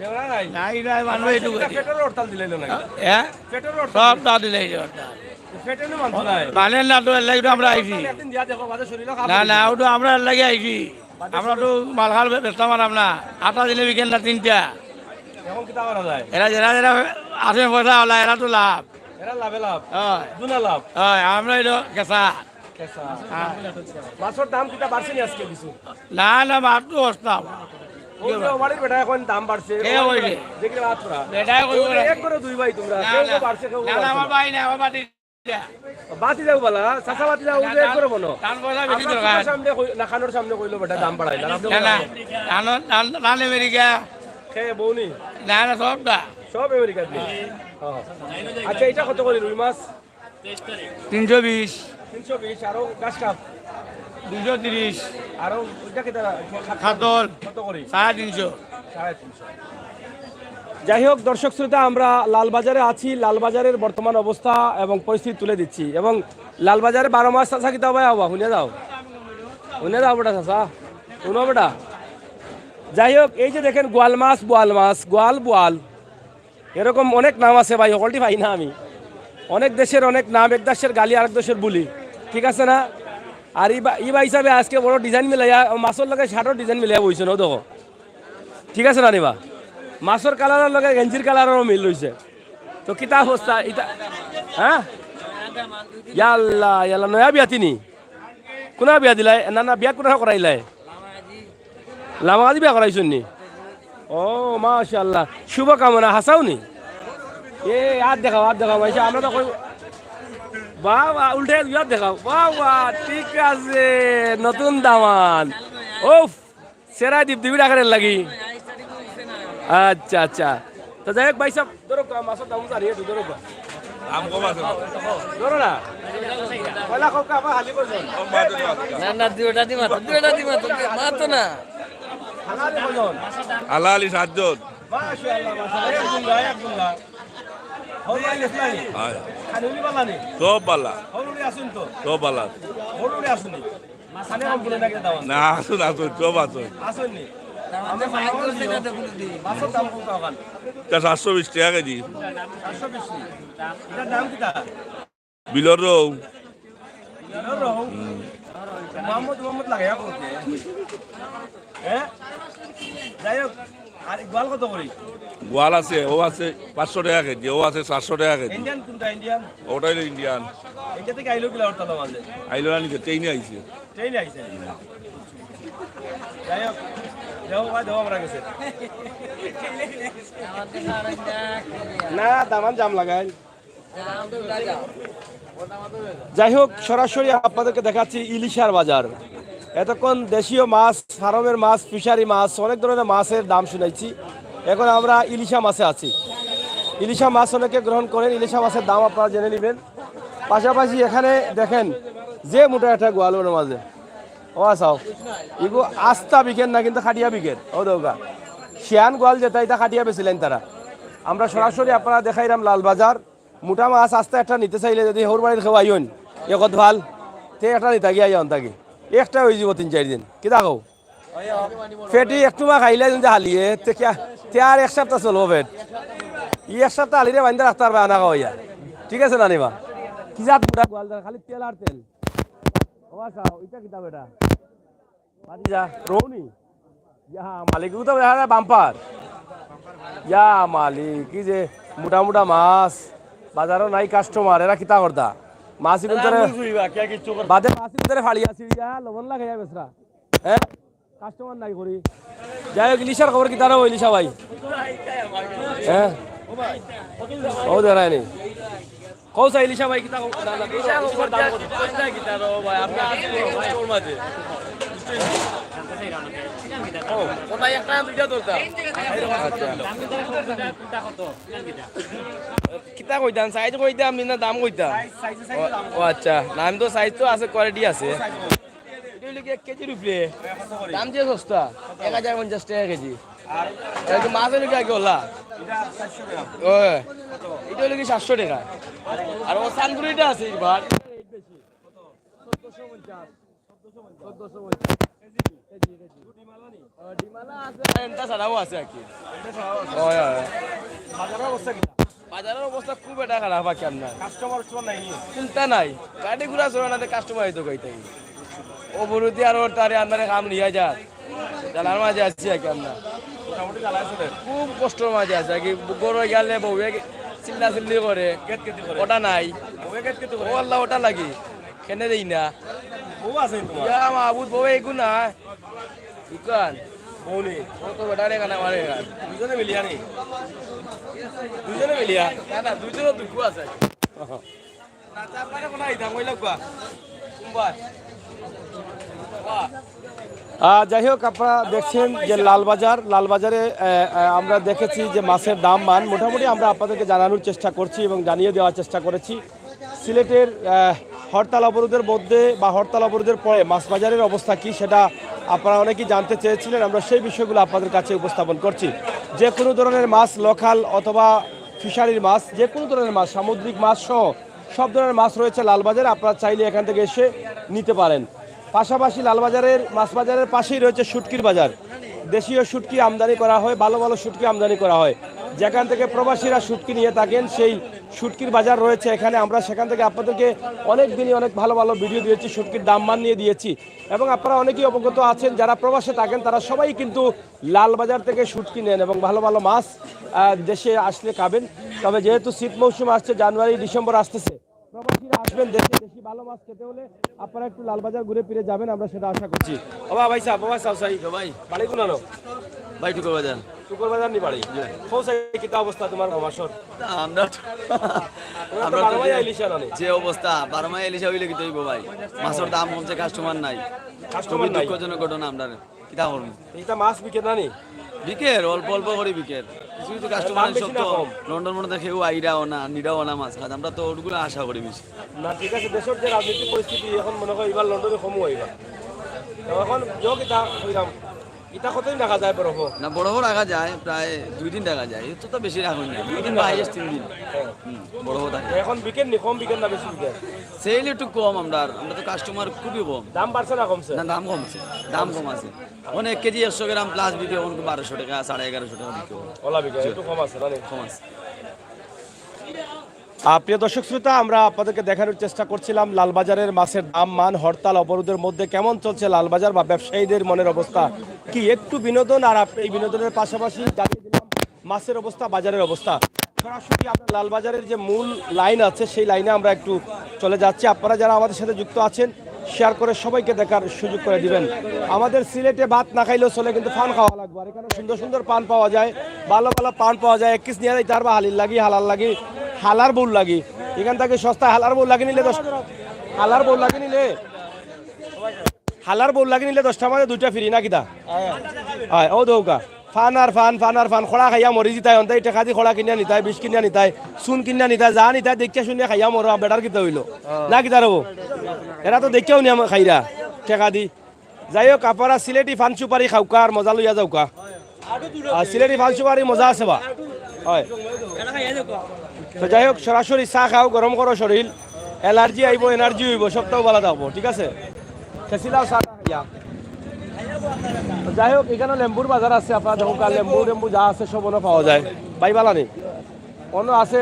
নেওরা নাই? নাই, নাই, মানুষ এইটুকু কিতা আছে। পেটর হরতাল দিলাইল না? হ্যাঁ? পেটর হরতাল? সব তা দিলাইছে হরতাল। পেটে নি মানতো নাই? মানে না তো, এর লাগি তো আমরা আইছি। একদিন দিয়া দেখো, বাজার শরীরে খারাপ না, হইছে। না, ওটা আমরা এর লাগি আইছি। আমরা তো মালখাল বে-, বেচতাম পারলাম না। আটা দিলে বিকেন না তিনটা। এখন কিতা করা যায়? এরা যেরা যেরা আছে পয়সা ওলা, এরা তো লাভ। এরা লাভে লাভ। হয়। দুনা লাভ। হয়, আমরা হইলো কেঁচা। কেঁচা। হ্যাঁ। মাছর দাম কিতা বাড়ছে নি আজকে কিছু? না, না, মাছ তো সস্তা। ও যে ওবাড়ির বেটা এখন দাম বাড়ছে। কে ওবাড়ির কইলে? বেটা। দেখলে মাছ পুরা। বেটায় কইবো ও যে না। এক করে দুই ভাই তোমরা। না, কেউ না। বাড়ছে, কেউ না, না, বাড়ছে আমার না। ভাই না, আমার ভাই বাতি যাও বালা, চাচা বাতি যাও, ওই যে এক করে বনো। তান পয়সা বেশি আপনার দরকার। চোখের সামনে কই-, না, কানোর সামনে কইলো বেটা দাম বাড়াইলা। আপনি না, না, বলেন। তান, তান, তান আমেরিকা। কে বউনি? না, না, সবটা। সব আমেরিকাত নি? হ্যাঁ। আচ্ছা, এটা কত করে রুই মাছ? তিনশো বিশ। তিনশো বিশ, আরো ঘাস কাপ? দুইশো তিরিশ। আরো ওইটা কি তারা? কাতল। কত করে? সাড়ে তিনশো। সাড়ে তিনশো। যাই হোক, দর্শক শ্রোতা, আমরা লালবাজারে আছি। লালবাজারের বর্তমান অবস্থা এবং পরিস্থিতি তুলে দিচ্ছি। এবং লালবাজারে বারো মাস চাচা কিতা ভাই আবা, শুনে যাও। শুনে যাও বেটা চাচা। শুনো বেটা। যাই হোক, এই যে দেখেন গোয়াল মাছ, বোয়াল মাছ, গোয়াল, বোয়াল। এরকম অনেক নাম আছে ভাই, হকলটি পাই না আমি। অনেক দেশের অনেক নাম, এক দেশের গালি, আরেক দেশের বুলি। ঠিক আছে না? আর ই বা-, ই ভাই হিসাবে আজকে বড় ডিজাইন মিলাইয়া, মাছর লগে শার্টর ডিজাইন মিলাইয়া বইছে না, দেখো। ঠিক আছে না নি বা? মাছর কালারর লগে গেঞ্জির কালাররও মিল রইছে। তো কিতা অবস্থা? ইতা, হ্যাঁ? ইয়াল্লা, ইয়াল্লা, নয়া বিয়া তি নি? কোনা বিয়া দিলাই? না, না, বিয়া কোনা করাইলাই? লামাগাজি বিয়া করাইছইন নি? ও, মাশাআল্লাহ। শুভকামনা, হাছাউ নি? এ, আত দেখাও, আত দেখাও, মাইশা, আমরা তো কই-, বাহ, বাহ, উল্টে ইয়া দেখাও। বাহ, বাহ, ঠিক আছে, নতুন দামান। ওফ, সেরা দীপ দিবি ডাকারের লাগি। আচ্ছা, আচ্ছা। তো যাই হোক ভাই সাহেব, ধরো, মাছর দাম জানি একটু ধরো। দাম কম আছে না? ধরো না। পয়লা খোকা আবার হালি করবেন। না, না, দুইটা দি মাত্র, দুইটা দি মাত্র, মাত্র না। হালালি কয়জন? হালালি সাতজন। মাশাআল্লাহ, মাশাআল্লাহ। এক গুল্লা, এক গুল্লা। হরুড়ি ইসলামি। হয়। খানুলি বালানি। সব বালা। হরুড়ি আসুন তো। সব বালা। হরুড়ি আসুনি। মাছানে কম করে নাকি দাম? না, আসুন, আসুন, সব আসুন। আসুননি। আমরা মাছ ধরছি না তো কোনোদিন। মাছর দাম কত এখন? এটা সাতশো বিশ টাকা কেজি। সাতশো বিশ নি? এটার দাম কিতা? বিলর রৌ। বিলর রৌ? মোহাম্মদ, মোহাম্মদ লাগাইয়া বলতে। হ্যাঁ? যাই হোক, আর গোয়াল কত করি? গোয়াল আছে, ও আছে পাঁচশো টাকা কেজি, ও আছে সাতশো টাকা কেজি। ইন্ডিয়ান কোনটা ইন্ডিয়ান? ওটা হইলো ইন্ডিয়ান। ইন্ডিয়া থেকে আইলো কিলা হরতাল মাঝে? আইলো না নিতে, ট্রেনে আইছে। ট্রেনে আইছে? যাই হোক, দেবো ভাই, দেবো আমরা গেছে। না, দামান জাম লাগাই। যাই হোক, সরাসরি আপনাদেরকে দেখাচ্ছি ইলিশার বাজার। এতক্ষণ দেশীয় মাছ, ফার্মের মাছ, ফিশারি মাছ, অনেক ধরনের মাছের দাম শুনাইছি। এখন আমরা ইলিশা মাছে আছি। ইলিশা মাছ অনেকে গ্রহণ করেন, ইলিশা মাছের দাম আপনারা জেনে নেবেন। পাশাপাশি এখানে দেখেন যে মোটা একটা গোয়াল ওর মাঝে। ও চাও, ইগু আস্তা বিকেন না, কিন্তু খাটিয়া বিকেন। ও দৌগা, শিয়ান গোয়াল যেটা, এটা খাটিয়া বেচিলেন তারা। আমরা সরাসরি আপনারা দেখাইলাম লালবাজার। মোটা মাছ আস্তা একটা নিতে চাইলে যদি হৌর বাড়ির কেউ আইন, একত ভাল, তে একটা নিতা গিয়া আইন থাকি। একটা হয়ে যাব তিন চার দিন। কি দেখো? পেটি একটু মা খাইলে যদি হালিয়ে, তে কিয়া, তে আর এক সপ্তাহ চলবো পেট। ই এক সপ্তাহ হালিরে বান্ধা রাখতে পারবে আনা খাওয়াইয়া। ঠিক আছে না নিবা? কি জাত মোটা গোয়াল দার, খালি তেল আর তেল। ও চাও, এটা কিতা বেটা? বাদি যা, রৌনি। ইয়া মালিক, ও তো দেখা যায় বাম্পার। ইয়া মালিক, কি যে মোটা মোটা মাছ, বাজারও নাই কাস্টমার, এরা কিতা করতা? মাছ ইগুন ধরে, বাদে মাছ ইগুন ধরে ফাড়িয়া ছিড়িয়া লবণ লাগাইয়া বেচরা। হ্যাঁ? কাস্টমার নাই করি। যাই হোক, ইলিশার খবর কিতা রে, ইলিশা ভাই? হ্যাঁ? ও দেরায়নি। কও চাই ইলিশা ভাই, কিতা খবর? না, না, ইলিশা খবর দাম কত? কই না কিতা রে ভাই, আমরা আছি কষ্টর মাঝে। ও, কোথায় একটা দুইটা দরকার? আচ্ছা। কিতা কইতাম, সাইজ কইতাম, নি না দাম কইতাম? ও, ও আচ্ছা, না, আমি তো সাইজ তো আছে, কোয়ালিটি আছে। এটা হইলো কি এক কেজির উপরে? দাম যে সস্তা, এক হাজার পঞ্চাশ টাকা কেজি। আর এটা কি মাছ হইলো কি আগে ওলা? ও, এটা হইলো কি সাতশো টাকা। আর ও সানগুড়িটা আছে এবার। চোদ্দশো পঞ্চাশ। চোদ্দশো পঞ্চাশ। KG, KG. ও, ডিমালা আছে, আর এনটা ছাড়াও আছে আর কি। এনটা ছাড়াও আছে। হয়, হয়। বাজারের অবস্থা কি? বাজারের অবস্থা খুব একটা খারাপ আর কি আপনার। কাস্টমার উস্টমার নাই নি? চিন্তা নাই। গাড়ি ঘোড়া চলে না, তো কাস্টমার হয়তো কই থাকি। ও বড়ুতি আর ওর তারে আপনারে কাম নিয়ে যার। জ্বালার মাঝে আছি আর কি আমরা। মোটামুটি জ্বালা আছে রে। খুব কষ্টর মাঝে আছে আর কি। গরু গেলে বউয়ে চিল্লা চিল্লি করে। গেট গেটি করে। ওটা নাই। বউয়ে গেট গেটি করে। ও আল্লাহ, ওটা লাগি। কেনে দেই না। বউ আছে তোমার? ইয়া মাহবুদ, বউ এগু না। ইকান। বউ নেই। ও তো বেটা রে, কানা মারে কান। দুজনে মিলিয়া নেই। দুজনে মিলিয়া? না, না, দুজনে দুঃখ আছে। না, তারপরে কোনো আইতাম, ওই লাগবা। সোমবার। বাহ। আহ, যাই হোক, আপনারা দেখছেন যে লালবাজার, লালবাজারে, আহ, আহ, আমরা দেখেছি যে মাছের দাম মান মোটামুটি আমরা আপনাদেরকে জানানোর চেষ্টা করছি এবং জানিয়ে দেওয়ার চেষ্টা করেছি। সিলেটের, আহ, হরতাল অবরোধের মধ্যে বা হরতাল অবরোধের পরে মাছ বাজারের অবস্থা কী, সেটা আপনারা অনেকেই জানতে চেয়েছিলেন। আমরা সেই বিষয়গুলো আপনাদের কাছে উপস্থাপন করছি। যে কোনো ধরনের মাছ, লোকাল অথবা ফিশারির মাছ, যে কোনো ধরনের মাছ, সামুদ্রিক মাছ সহ সব ধরনের মাছ রয়েছে লালবাজারে, আপনারা চাইলে এখান থেকে এসে নিতে পারেন। পাশাপাশি লালবাজারের মাছ বাজারের পাশেই রয়েছে শুটকির বাজার। দেশীয় শুটকি আমদানি করা হয়, ভালো ভালো শুটকি আমদানি করা হয়। যেখান থেকে প্রবাসীরা শুটকি নিয়ে থাকেন, সেই শুটকির বাজার রয়েছে এখানে। আমরা সেখান থেকে আপনাদেরকে অনেক দিনই অনেক ভালো ভালো ভিডিও দিয়েছি, শুটকির দাম মান নিয়ে দিয়েছি। এবং আপনারা অনেকেই অবগত আছেন, যারা প্রবাসে থাকেন, তারা সবাই কিন্তু লালবাজার থেকে শুটকি নেন এবং ভালো ভালো মাছ, আহ, দেশে আসলে খাবেন। তবে যেহেতু শীত মৌসুম আসছে, জানুয়ারি, ডিসেম্বর আসতেছে, প্রবাসীরা আসবেন দেশে দেশি ভালো মাছ খেতে হলে আপনারা একটু লালবাজার ঘুরে ফিরে যাবেন, আমরা সেটা আশা করছি। বাবা, ভাই সাহেব, বাবা সাহেব, সাহেব। ভাই। বাড়ি কোন আনো? ভাই, টুকুর বাজার। টুকুর বাজার নি বাড়ি? জি। কোন সাইড, কিতা অবস্থা তোমার মাছর? আমরা তো, আমরা তো বারো মাইয়া যে, ইলিশ আনো নি? যে অবস্থা, বারো মাইয়া ইলিশ অইলে কিতা অইবো ভাই? মাছর দাম কমছে, কাস্টমার নাই। কাস্টমার খুবই নাই। দুঃখজনক ঘটনা আমরা। কিতা করমু? ইটা মাছ বিকে না নি? বিকের, অল্প অল্প করি বিকের। কিছু কিছু কাস্টমার দাম বেশি না শক্ত, কম? লন্ডন মন্ডন থাকি কেউ আইরাও না, নিরাও না মাছ খাত। আমরা তো ওগুলো আশা করি বেশি। না, ঠিক আছে, দেশর যে রাজনৈতিক পরিস্থিতি, এখন মনে হয় এবার লন্ডনে কমও অইবা। তো এখন যোগ ইটা কইরাম, ইটা কতদিন রাখা যায় বরফ? না, বরফ রাখা যায়, প্রায় দুই দিন রাখা যায়। এর তো, তো বেশি রাখা যায় না, দুই দিন বা হাইয়েস্ট তিন দিন। হ্যাঁ। হুম, বরফ থাকে। এখন বিকের নি, কম বিকের না বেশি বিকের? সেল একটু কম আমরার, আমরা তো কাস্টমার খুবই কম। দাম বাড়ছে না কমছে? না, দাম কমছে, দাম কম আছে। অখন এক কেজি একশো গ্রাম প্লাস বিকে অখন বারোশো টেকা, সাড়ে এগারোশো টেকা বিকে। ওলা বিকে, জি। একটু কম আছে, না নি? কম আছে। আহ, প্রিয় দর্শক শ্রোতা, আমরা আপনাদেরকে দেখানোর চেষ্টা করছিলাম লালবাজারের মাছের দাম, মান, হরতাল, অবরোধের মধ্যে কেমন চলছে লালবাজার বা ব্যবসায়ীদের মনের অবস্থা কি। একটু বিনোদন, আর আপ-, এই বিনোদনের পাশাপাশি জানিয়ে দিলাম মাছের অবস্থা, বাজারের অবস্থা। সরাসরি আমরা লালবাজারের যে মূল লাইন আছে, সেই লাইনে আমরা একটু চলে যাচ্ছি। আপনারা যারা আমাদের সাথে যুক্ত আছেন, শেয়ার করে সবাইকে দেখার সুযোগ করে দিবেন। আমাদের সিলেটে ভাত না খাইলেও চলে, কিন্তু পান খাওয়া লাগবে। আর এখানে সুন্দর সুন্দর পান পাওয়া যায়, ভালো ভালো পান পাওয়া যায়। এক কিস নিয়া যাইতা পারবা হালির লাগি, হালার লাগি, হালার বউর লাগি। এখান থাকি সস্তায় হালার বউর লাগি নিলে দশ, হালার বউর লাগি নিলে, হালার বউর লাগি নিলে দশটার মাঝে দুইটা ফ্রি না কিতা? অয়, অউ দেউক্কা। পান আর পান, পান আর পান, খড়া খাইয়া মরি যিতায়, অন্তাই টেকা দি খড়া কিনিয়া নিতায়, বিষ কিনিয়া নিতায়, চুন কিনিয়া নিতায়, যা নিতায় দেখিয়া শুনিয়া খাইয়া মরো, বেটার কিতা অইলো? না কিতা রবো? এরা তো দেখিয়াও নিয়া খাইরা, টেকা দি। যাই হোক, আপনারা সিলেটি পান সুপারি খাউক্কা আর মজা লইয়া যাউক্কা। আর সিলেটি পান সুপারি মজা আছে বা? অয়। তো যাই হোক, সরাসরি চা খাও, গরম করো শরীর, অ্যালার্জি আইবো, এনার্জি অইবো, সবটাউ ভালা থাকবো, ঠিক আছে? খেছিলাও চা খাইয়া। তো যাই হোক, এখানে লেম্বুর বাজার আছে, আপনারা দেখউক্কা, লেম্বু টেম্বু যা আছে সব অনো পাওয়া যায়। ভাই বালা নি? অনো আছে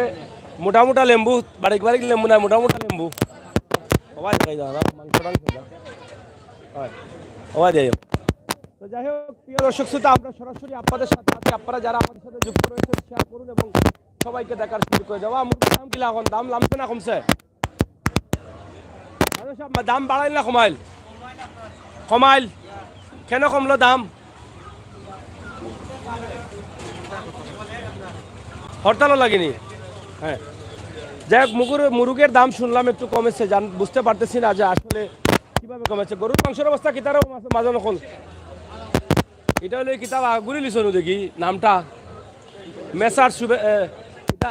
মোটা মোটা লেম্বু, বারিক বারিক লেম্বু নায়, মোটা মোটা লেম্বু। ও ভাই, খাই দাও না, মাংস টাংস দাও। অয়। ও ভাই, যাই হোক। তো যাই হোক, প্রিয় দর্শক শ্রোতা, আমরা সরাসরি আপনাদের সাথে আছি। আপনারা যারা আমাদের সাথে যুক্ত রয়েছেন, শেয়ার করুন এবং সবাইকে দেখার সুযোগ করে দেওয়া। মুরগির দাম কিলা অখন? দাম লামছে না কমছে? আরে সাব, দাম বাড়াইল না কমাইল? কমাইল। কেনে কমলো দাম? হরতালর লাগি নি? হ্যাঁ। যাই হোক, মুগুর-, মুরুগের দাম শুনলাম একটু কমেছে, জান-, বুঝতে পারতেছি না যে আসলে কিভাবে কমেছে। গরুর মাংসর অবস্থা কিতা রকম আছে, মাঝে নকল? ইটা অইলো কিতা বা, ঘুরি লিছনু দেখি নামটা। মেসার শুভে-, এ, কিতা?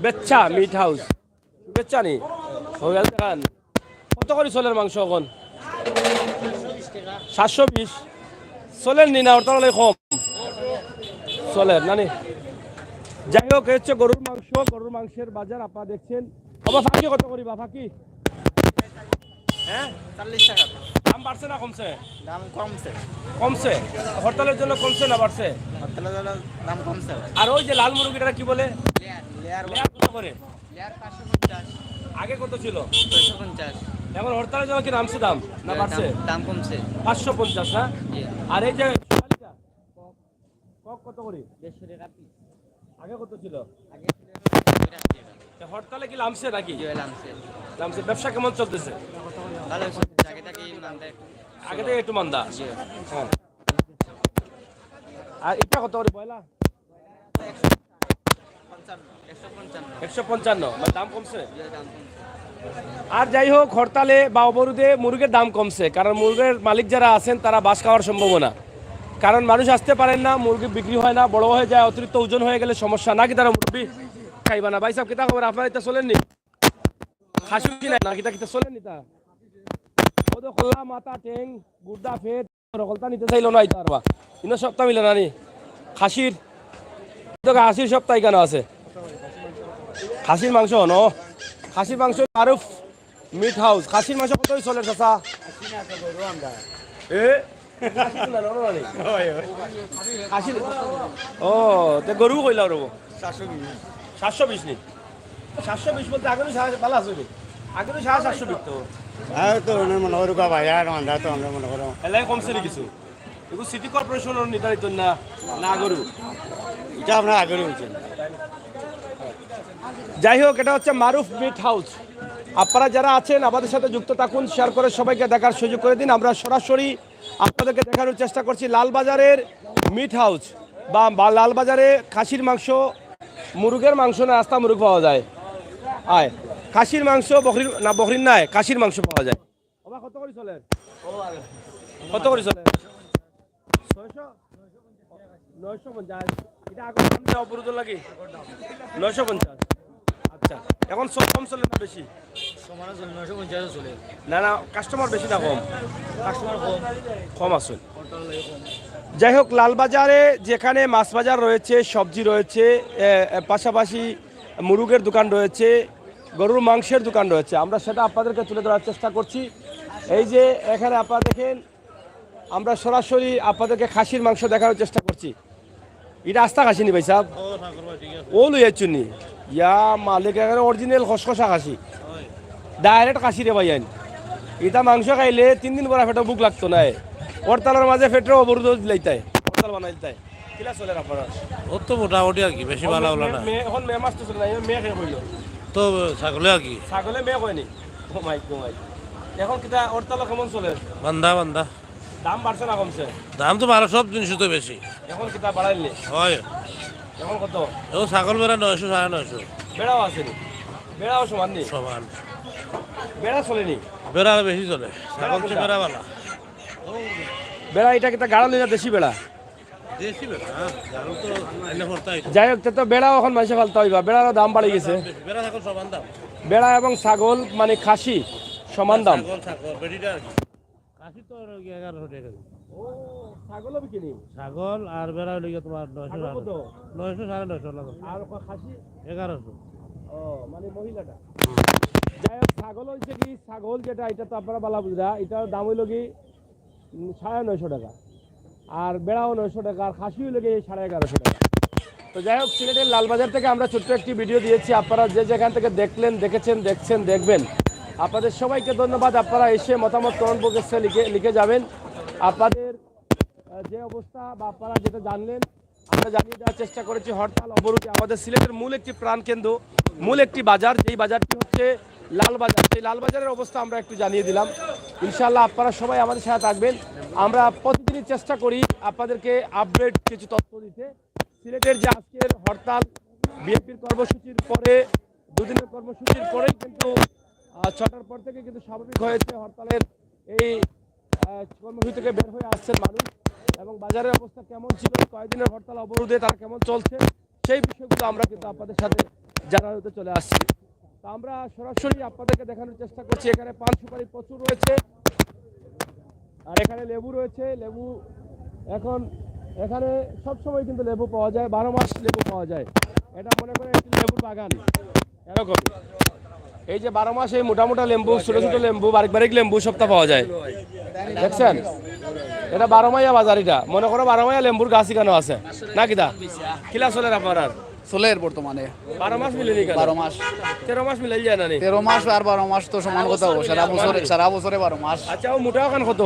বেচ্চা মিট হাউস। বেচ্চা নি? হয়ে গেল দেখান। কত করি চলের মাংস অখন? সাতশো বিশ। চলের নি না, হরতাল অইলে কম? চলের, না নি? যাই হোক, এই হচ্ছে গরুর মাংস, গরুর মাংসের বাজার আপনারা দেখছেন। বাবা, ফাকি কত করি বা, ফাকি? হ্যাঁ? চল্লিশ টাকা। দাম বাড়ছে না কমছে? দাম কমছে। কমছে? হরতালের জন্য কমছে না বাড়ছে? হরতালের জন্য দাম কমছে ভাই। আর ওই যে লাল মুরগিটা কি বলে? Layer, layer. লেয়ার কত করে? লেয়ার পাঁচশো পঞ্চাশ। আগে কত ছিল? ছয়শো পঞ্চাশ। এখন হরতালের জন্য কি নামছে দাম? না হ্যাঁ, বাড়ছে? দাম, দাম কমছে। পাঁচশো পঞ্চাশ, না? জি। আর এই যে সোনালিটা? কক কত করে? দেড়শো টাকা পিস। আগে কত ছিল? আগে ছিল দুইশো টাকা। তা হরতালে কি লামছে নাকি? জি, লামছে। লামছে। ব্যবসা কেমন চলতেছে? ভালো চলছে। আগে থেকে মান্দা একটু। আগে থেকে একটু মান্দা? জি। হ্যাঁ। আর এটা কত করে পয়লা? একশো পঞ্চান্ন। একশো পঞ্চান্ন, মানে দাম কমছে? আর যাই হোক, হরতালে বা অবরোধে মুরগের দাম কমছে, কারণ মুরগের মালিক যারা আছেন তারা বাঁশ খাওয়ার সম্ভাবনা, কারণ মানুষ আসতে পারেন না, মুরগি বিক্রি হয় না, বড় হয়ে যায়, অতিরিক্ত ওজন হয়ে গেলে সমস্যা। নাকি তারা মুরব্বি খাইবা না? ভাই সাহেব, কিতা খবর? আপনার এটা চলেননি? খাসি কি নাই? না, কিতা, কিতা চলেননি তা? ও তো খোলা মাথা, ঠেং, গুর্দা, পেট। হকলতা নিতে চাইলেও না, আইতা পারবা। ইনো সবতা মিলে না নি? খাসির, তো খাসির সবতা ইখানো আছে। খাসির মাংস অনো, খাসির মাংস মারুফ মিট হাউস। খাসির মাংস কত চলের, চাচা? এ? খাসির না, না, না, না। খাসির, ও, তে গরু কইলা রবো। সাতশো বিশ। সাতশো বিশ নি? সাতশো বিশ বলতে আগে তো সাড়ে, ভালো আছে রে। আগে তো সাড়ে সাতশো বিকতো। আর তো মনে, মনে করো বাজার, আমরা তো আমরা মনে করো। এলাই কমছে নি কিছু? এগু সিটি কর্পোরেশনর নির্ধারিত না, না গরু? এটা আপনার আগে রয়েছে। যাই হোক, এটা হচ্ছে মারুফ মিট হাউস। আপনারা যারা আছেন, আমাদের সাথে যুক্ত থাকুন, শেয়ার করে সবাইকে দেখার সুযোগ করে দিন। আমরা সরাসরি আপনাদেরকে দেখানোর চেষ্টা করছি লালবাজারের মিট হাউস বা, বা লালবাজারে খাসির মাংস, মুরগের মাংস না, আস্তা মুরগ পাওয়া যায়। আয়, খাসির মাংস, বকরির না, বকরির নায়, খাসির মাংস পাওয়া যায়। ওবা, কত করি চলের? কত করি চলের? ছয়শো? নয়শো পঞ্চাশ। ইটা আগর দাম দিয়া অবরোধ লাগি? নয়শো পঞ্চাশ। আচ্ছা, এখন সব কম চলে না বেশি? সমানে চলে, নয়শো পঞ্চাশ চলে। না, না, কাস্টমার বেশি না কম? কাস্টমার কম। কম আছে। অর্ডার লাগে কম। যাই হোক, লালবাজারে যেখানে মাছ বাজার রয়েছে, সবজি রয়েছে, এ, এ, পাশাপাশি মুরগের দোকান রয়েছে, গরুর মাংসের দোকান রয়েছে, আমরা সেটা আপনাদেরকে তুলে ধরার চেষ্টা করছি। এই যে এখানে আপনারা দেখেন, আমরা সরাসরি আপনাদেরকে খাসির মাংস দেখানোর চেষ্টা করছি। ইটা আস্তা খাসি নি ভাই সাহেব? ও লইয়া চুনি। ইয়া মালিক, এখানে অরিজিনাল খসখসা খাসি। ডাইরেক্ট খাসি রে ভাই আইন। ইটা মাংস খাইলে তিন দিন পরে পেটো ভুক লাগতো নায়। হরতালর মাঝে পেটো অবরোধ দিলাইতায়, হরতাল বানাই দিতায়। কিলা চলের আপনার? অত মোটামুটি আর কি, বেশি ভালা অইলো না। মে, এখন মে মাস তো চলে না, এবার মে কে কইলো? তো ছাগলে আর কি। ছাগলে মে কয়নি? ও মাই গো মাই। এখন কিতা হরতাল কেমন চলের? বান্দা, বান্দা। দাম বাড়ছে না কমছে? দাম তো বাড়ে, সব জিনিস তো বেশি। এখন কিতা বাড়াইলে? হয়। এখন কত? এখন ছাগল বেড়া নয়শো, সাড়ে নয়শো। বেড়াও আছে নি? বেড়াও সমান নি? সমান। বেড়া চলে নি? বেড়া বেশি চলে। ছাগল তো বেড়া বালা। বেড়া ইটা কিতা গাড়া লইয়া দেশি বেড়া? দেশি বেড়া, হ্যাঁ। ছাগল তো আইলে ভর্তা হইতো। যাই হোক, তে তো বেড়াও এখন মাইনষে ফালতা অইবা, বেড়ারও দাম বাড়ি গেছে। বেড়া ছাগল সমান দাম। বেড়া এবং ছাগল মানে খাসি সমান দাম। ছাগল, ছাগল, বেটিটা আর কি। খাসি তো আর ওই এগারোশো টাকা কেজি। ও, ছাগলও বিকিনি? ছাগল আর বেড়া অইলো গিয়া তোমার নয়শো, ছাগল কত? নয়শো, সাড়ে নয়শো লাগে। আর খাসি? এগারোশো। ও, মানে মহিলাটা। যাই হোক, ছাগল হইছে কি, ছাগল যেটা, এটা তো আপনারা বালা বুঝরা, এটার দাম হইলো কি, উম, সাড়ে নয়শো টাকা। আর বেড়াও নয়শো টাকা, আর খাসি হইলো গিয়ে সাড়ে এগারোশো টাকা। তো যাই হোক, সিলেটের লালবাজার থেকে আমরা ছোট্ট একটি ভিডিও দিয়েছি। আপনারা যে যেখান থেকে দেখলেন, দেখেছেন, দেখছেন, দেখবেন, আপনাদের সবাইকে ধন্যবাদ। আপনারা এসে মতামত কমেন্ট বক্সে লিখে, লিখে যাবেন। আপনাদের, আহ, যে অবস্থা বা আপনারা যেটা জানলেন, আমরা জানিয়ে দেওয়ার চেষ্টা করেছি। হরতাল অবরোধে আমাদের সিলেটের মূল একটি প্রাণকেন্দ্র, মূল একটি বাজার, যেই বাজারটি হচ্ছে লালবাজার। সেই লালবাজারের অবস্থা আমরা একটু জানিয়ে দিলাম। ইনশাআল্লাহ, আপনারা সবাই আমাদের সাথে থাকবেন। আমরা প্রতিদিনই চেষ্টা করি আপনাদেরকে আপডেট কিছু তথ্য দিতে। সিলেটের যে আজকের হরতাল, বিএনপির কর্মসূচির পরে, দুদিনের কর্মসূচির পরেই কিন্তু, আহ, ছটার পর থেকে কিন্তু স্বাভাবিক হয়েছে হরতালের এই, আহ, কর্মসূচি থেকে বের হয়ে আসছেন মানুষ, এবং বাজারের অবস্থা কেমন ছিল, কয়েকদিনের হরতাল অবরোধে তারা কেমন চলছে, সেই বিষয়গুলো আমরা কিন্তু আপনাদের সাথে জানাতে চলে আসছি। তো আমরা সরাসরি আপনাদেরকে দেখানোর চেষ্টা করছি। এখানে পান সুপারি প্রচুর রয়েছে, আর এখানে লেবু রয়েছে। লেবু এখন এখানে সব সময় কিন্তু লেবু পাওয়া যায়, বারো মাস লেবু পাওয়া যায়। এটা মনে করেন একটি লেবুর বাগান, এরকম। এই যে বারো মাস এই মোটা মোটা লেবু, ছোট ছোট লেবু, বারিক বারিক লেবু সবটা পাওয়া যায়, দেখছেন? এটা বারো মাইয়া বাজার, এটা মনে করো বারো মাইয়া লেবুর গাছ এখানে আছে, না কিতা? কিলা চলের আপনার আর? চলের বর্তমানে। বারো মাস মিলে নি কেন? বারো মাস। তেরো মাস মিলাই যায় না নি? তেরো মাস আর বারো মাস তো সমান কথা হবো, সারা বছরে, সারা বছরে বারো মাস। আচ্ছা, ও মোটা ওখান কত?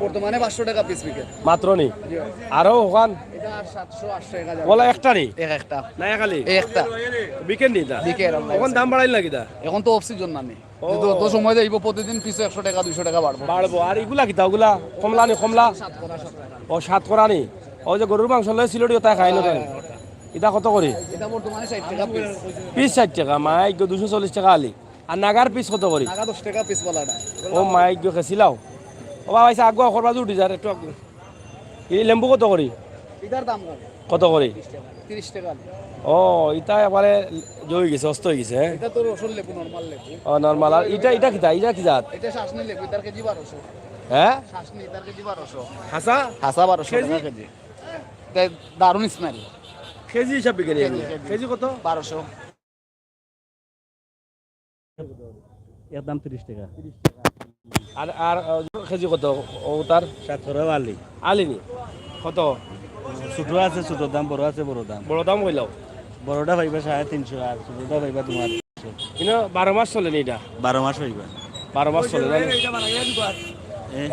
বর্তমানে পাঁচশো টাকা পিস বিকে। মাত্র নি? জি। আরো ওখান? এটা আর সাতশো, আটশো, এক হাজার। ওলা একটা নি? এক একটা। না, এক আলি? এই একটা। বিকেন নি তা? বিকের আমরা ওখান দাম বাড়াইল না কিতা? এখন তো অফ সিজন না নি। ও। তো, তো সময় যাইব, প্রতিদিন পিছু একশো টাকা, দুইশো টাকা বাড়বো। বাড়বো। আর ইগুলা কিতা? ওগুলা কমলা নি, কমলা? সাত করা, সাত করা। ও, সাত করা নি? ও যে গরুর মাংস লয় সিলেটি ওটা খাই না কেন? হ্যাঁ, ওটা। ইটা কত করি? এটা বর্তমানে ষাট টাকা পিস। পিস ষাট টাকা, মাই গো, দুইশো চল্লিশ টাকা আলি। আর নাগার পিস কত করি? নাগা দশ টাকা পিস বলা এটা। ও মাই গো, খেছিলাও। ও বাবা, আইসা আগুয়া করবা উঠি যার একটু আগুয়া। এই লেবু কত করি? এটার দাম কম। কত করি? তিরিশ টাকা। তিরিশ টাকা। ও, ইটা একবারে জই গেছে, অস্ত হয়ে গেছে, হ্যাঁ? এটা তো রসুন লেবু, নরমাল লেবু। ও, নরমাল। আর ইটা, ইটা কিতা? ইটা কি জাত? এটা শাসনি লেবু, এটার কেজি বারোশো। হ্যাঁ? শাসনি, এটার কেজি বারোশো। হাসা? হাসা বারোশো কেজি? টাকা কেজি। এটা দারুণ স্মেল। কেজি হিসাব বিক্রি কেজি, কেজি। কেজি কত? বারোশো। এর দাম তিরিশ টাকা। আর, আর, আহ, কেজি কত? ও তার? সাত করা আলি। আলি নি? কত? ছোট আছে, ছোটর দাম, বড় আছে, বড় দাম। বড় দাম কইলাও? বড়টা পাইবা সাড়ে তিনশো, আর ছোটটা পাইবা তোমার। ইনো বারো মাস চলে নি এটা? বারো মাস পাইবা। বারো মাস চলে না? এ?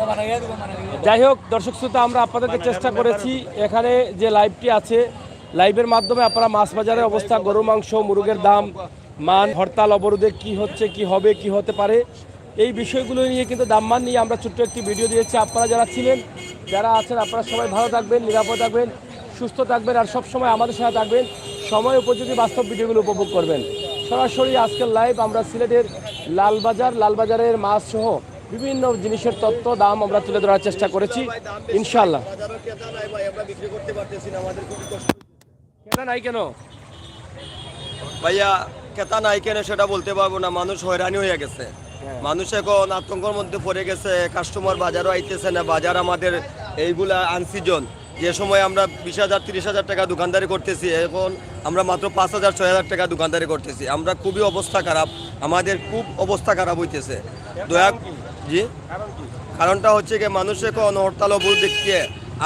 যাই হোক, দর্শক শ্রোতা, আমরা আপনাদেরকে চেষ্টা করেছি এখানে যে লাইভটি আছে, লাইভের মাধ্যমে আপনারা মাছ বাজারের অবস্থা, গরুর মাংস, মুরগের দাম, মান, হরতাল অবরোধে কি হচ্ছে, কি হবে, কি হতে পারে, এই বিষয়গুলো নিয়ে কিন্তু দাম্মান নিয়ে আমরা ছোট্ট একটি ভিডিও দিয়েছি। আপনারা যারা ছিলেন, যারা আছেন, আপনারা সবাই ভালো থাকবেন, নিরাপদ থাকবেন, সুস্থ থাকবেন, আর সব সময় আমাদের সাথে থাকবেন। সময় উপযোগী বাস্তব ভিডিওগুলো উপভোগ করবেন। সরাসরি আজকের লাইভ আমরা সিলেটের লালবাজার, লালবাজারের মাছ সহ বিভিন্ন জিনিসের তথ্য, দাম আমরা তুলে ধরার চেষ্টা করেছি। ইনশাআল্লাহ। বাজারও ক্রেতা নাই ভাই, আমরা বিক্রি করতে পারতেছি না, আমাদের খুবই কষ্ট। ক্রেতা নাই কেন? ভাইয়া, ক্রেতা নাই কেন সেটা বলতে পারবো না, মানুষ হয়রানি হয়ে গেছে। হ্যাঁ। মানুষ এখন আতঙ্কর মধ্যে পড়ে গেছে, কাস্টমার বাজারও আইতেছে না। বাজার আমাদের এইগুলা আনসিজন, যে সময় আমরা বিশ হাজার, তিরিশ হাজার টাকা দোকানদারি করতেছি, এখন আমরা মাত্র পাঁচ হাজার, ছয় হাজার টাকা দোকানদারি করতেছি। আমরা খুবই অবস্থা খারাপ, আমাদের খুব অবস্থা খারাপ হইতেছে। দয়া, জি। কারণটা হচ্ছে কি, মানুষ এখন হরতাল অবরোধ দেখিয়ে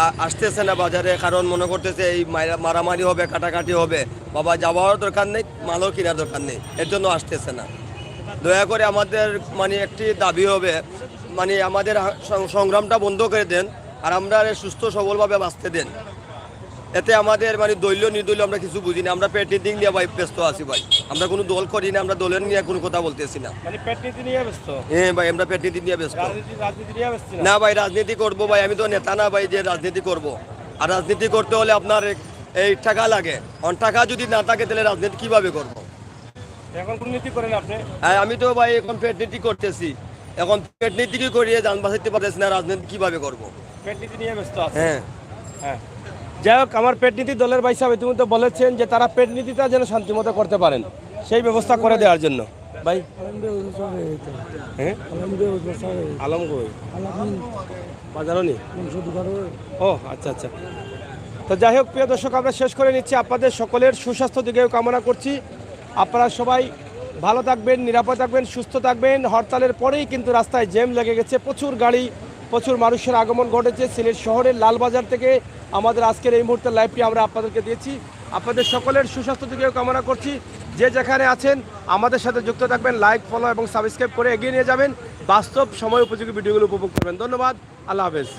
আ-, আসতেছে না বাজারে, কারণ মনে করতেছে এই মারা-, মারামারি হবে, কাটাকাটি হবে। বাবা, যাওয়ার দরকার নেই, মালও কেনার দরকার নেই, এর জন্য আসতেছে না। দয়া করে আমাদের মানে একটি দাবি হবে, মানে আমাদের হা-, সং-, সংগ্রামটা বন্ধ করে দেন, আর আমরা সুস্থ সবলভাবে বাঁচতে দেন। এতে আমাদের মানে দলীয় নির্দলীয় আমরা কিছু বুঝি না, আমরা পেট নীতি নিয়ে ভাই ব্যস্ত আছি ভাই। আমরা কোনো দল করি না, আমরা দলের নিয়ে কোনো কথা বলতেছি না। মানে পেট নীতি নিয়ে ব্যস্ত? হ্যাঁ ভাই, আমরা পেট নীতি নিয়ে ব্যস্ত। রাজনীতি, রাজনীতি নিয়ে ব্যস্ত না? না ভাই, রাজনীতি করব ভাই, আমি তো নেতা না ভাই যে রাজনীতি করব। আর রাজনীতি করতে হলে আপনার এই, এই টাকা লাগে, অন টাকা যদি না থাকে তাহলে রাজনীতি কিভাবে করব? এখন কোন নীতি করেন আপনি? হ্যাঁ, আমি তো ভাই এখন পেট নীতি করতেছি। এখন পেট নীতি কি করিয়ে জান বাঁচাইতে পারতেছি না, রাজনীতি কিভাবে করব? পেট নীতি নিয়ে ব্যস্ত আছে। হ্যাঁ। হ্যাঁ। যাই হোক, আমার পেট নীতি দলের ভাই সাহেব ইতিমধ্যে বলেছেন যে তারা পেট নীতিটা যেন শান্তিমতো করতে পারেন, সেই ব্যবস্থা করে দেওয়ার জন্য। ভাই? আলম ভাই, ওই সব হয়ে যেত। হ্যাঁ? আলম ভাই, ওই সব হয়ে যেত। আলম কই? আলম বাজারও নেই? মাংস দোকানে। ও, আচ্ছা, আচ্ছা। তো যাই হোক, প্রিয় দর্শক, আমরা শেষ করে নিচ্ছি। আপনাদের সকলের সুস্বাস্থ্য দিকেও কামনা করছি। আপনারা সবাই ভালো থাকবেন, নিরাপদ থাকবেন, সুস্থ থাকবেন। হরতালের পরেই কিন্তু রাস্তায় জ্যাম লেগে গেছে, প্রচুর গাড়ি, প্রচুর মানুষের আগমন ঘটেছে। সিলেট শহরের লালবাজার থেকে আমাদের আজকের এই মুহূর্তের লাইভটি আমরা আপনাদেরকে দিয়েছি। আপনাদের সকলের সুস্বাস্থ্য দিকেও কামনা করছি। যে যেখানে আছেন, আমাদের সাথে যুক্ত থাকবেন, লাইক, ফলো এবং সাবস্ক্রাইব করে এগিয়ে নিয়ে যাবেন বাস্তব সময় উপযোগী ভিডিওগুলো উপভোগ করবেন। ধন্যবাদ, আল্লাহ হাফেজ।